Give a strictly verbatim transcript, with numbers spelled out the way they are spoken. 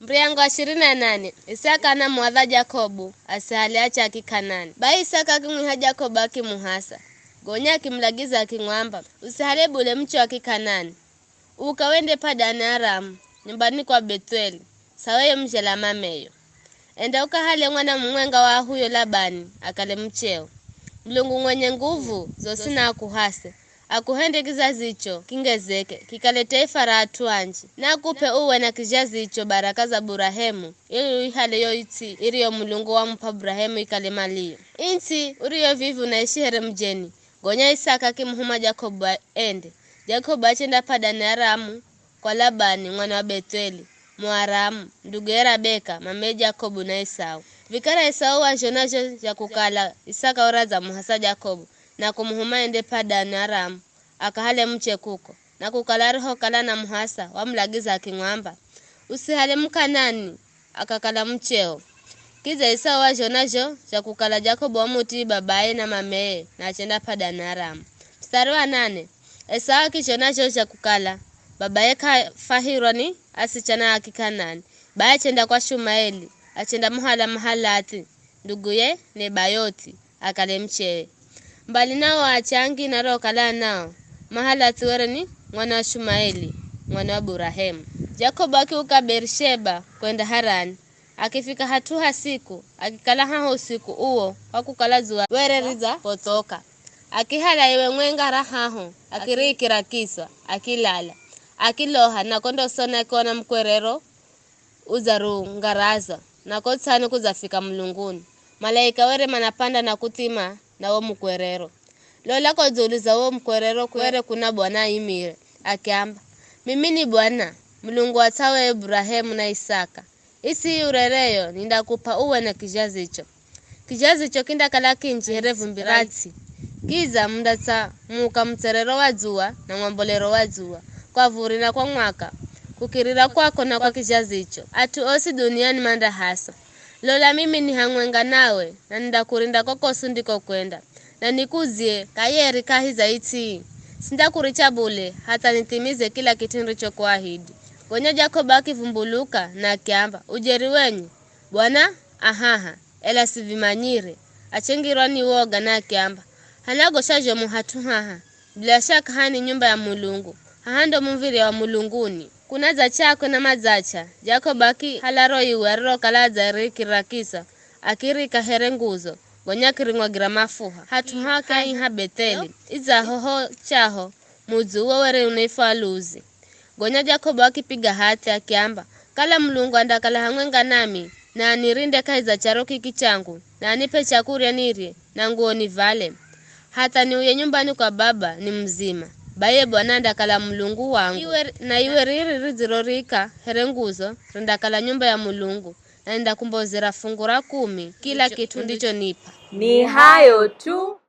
Muriango wa ishirini na nane. Isaka anamuadha Jakobu asihale ache akikanani. Bai Isaka akimwiha Jakobu akimuhasa. Gonya akimulagiza akimwamba, "Usihale bule muche wa kikanani. Uka wende Padani Aramu, nyumbani kwa Bethueli, saweyo mujela mameyo. Enda ukahale mwana mumwenga wa ahuyo Labani akale mucheo. Mulungu mwenye nguvu zosi na akuhase, akuhende kizazicho kingezeke, kikale taifa ra at'u anji, na akup'e uwe na kizazicho baraka za Burahemu, ili uihale yo its'i iriyo Mulungu wamup'a Burahemu ikale maliyo. Its'i uriyo vivi unaishi here mujeni." Gonya Isaka akimuhuma Jakobu ende. Jakobu achenda Padani Aramu kwa Labani mwana wa Bethueli, Muaramu, nduguye Rabeka, mameye Jakobu na Esau. Vikara Esau wazhona zho zha kukala Isaka oradza muhasa Jakobu, na kumuhuma ende Padani Aramu, akahale muche kuko. Na kukala arihokala anamuhasa, wamulagiza akimwamba, "Usihale Mukanani akakala mucheo." Kidza Esau wazhona zho zha kukala Jakobu wamutii babaye na mameye, na achenda Padani Aramu. Mstari wa nane. Esau akizhona zho zha kukala babaye k'afahirwa ni asichana a Kikanani, bai achenda kwa Shumaeli, achendamuhala Mahalathi, nduguye Nebayothi, akale mucheye. Mbali na o ache angine ariokala anao, Mahalathi were ni mwana wa Shumaeli, mwana wa Burahemu. Jakobu akiuka Berisheba kwenda Harani, akifika hat'u hasiku, akikala haho usiku uwo, kwa kukala dzuwa were ridzapothoka. Akihala iwe mwenga ra haho, akiriikira kiswa, akilala. Akiloha, na ko ndosoni akiona mukwerero udzarungaraza, na ko ts'ani kudzafika mulunguni. Malaika were manapanda na kuthima na wo mukwerero. Lola ko dzulu za wo mukwerero kwere kuna Bwana aimire, akiamba, "Mimi ni Bwana, Mulungu wa ts'awe Burahemu na Isaka. Its'i ii urereyo nindakup'a uwe na kizhazicho. Kizhazicho kindakala kinji here vumbi ra ts'i. Kidza mundatsamuka mutserero wa dzuwa na mwambolero wa dzuwa, kwa vuri na kwa mwaka, kukirira kwako na kwa kizhazicho. At'u osi dhuniani mandahaswa. Lola mimi ni hamwenga nawe, na nindakurinda kokosi undikokwenda, na nikudzye kayeri kahi za its'i ii. Sindakuricha bule, hatha nithimize kila kit'u nirichokuahidi." Gonya Jakobu akivumbuluka na akiamba, "Ujeri wenye, Bwana a haha, ela sivimanyire." Achengirwa ni woga na akiamba, "Hana gosha zhomu hat'u haha, bila shaka hana ni nyumba ya Mulungu, haha ndo muv̱irya wa mulunguni." Kuna dza chakwe na madzacha, Jakobu akihala ro iwe arirokala adzariikira kiswa, akiriika here nguzo, gonya akirimwagira mafuha. Hat'u haha akiaiha Betheli, idzaho ho chaho mudzi uwo were unaifwa Luzi. Gonya Jakobu akipiga hatha akiamba, "Kala Mulungu andakala hamwenga nami, na anirinde kahi za charo kiki changu, na anip'e chakurya nirye, na nguwo nivale, hatha niuye nyumbani kwa baba ni muzima, bai ye Bwana andakala Mulungu wangu. Iwe, na iwe riri ridziroriika here nguzo rindakala nyumba ya Mulungu, na nindakumbozera fungu ra kumi kila kit'u undichonip'a." Ni hayo tu.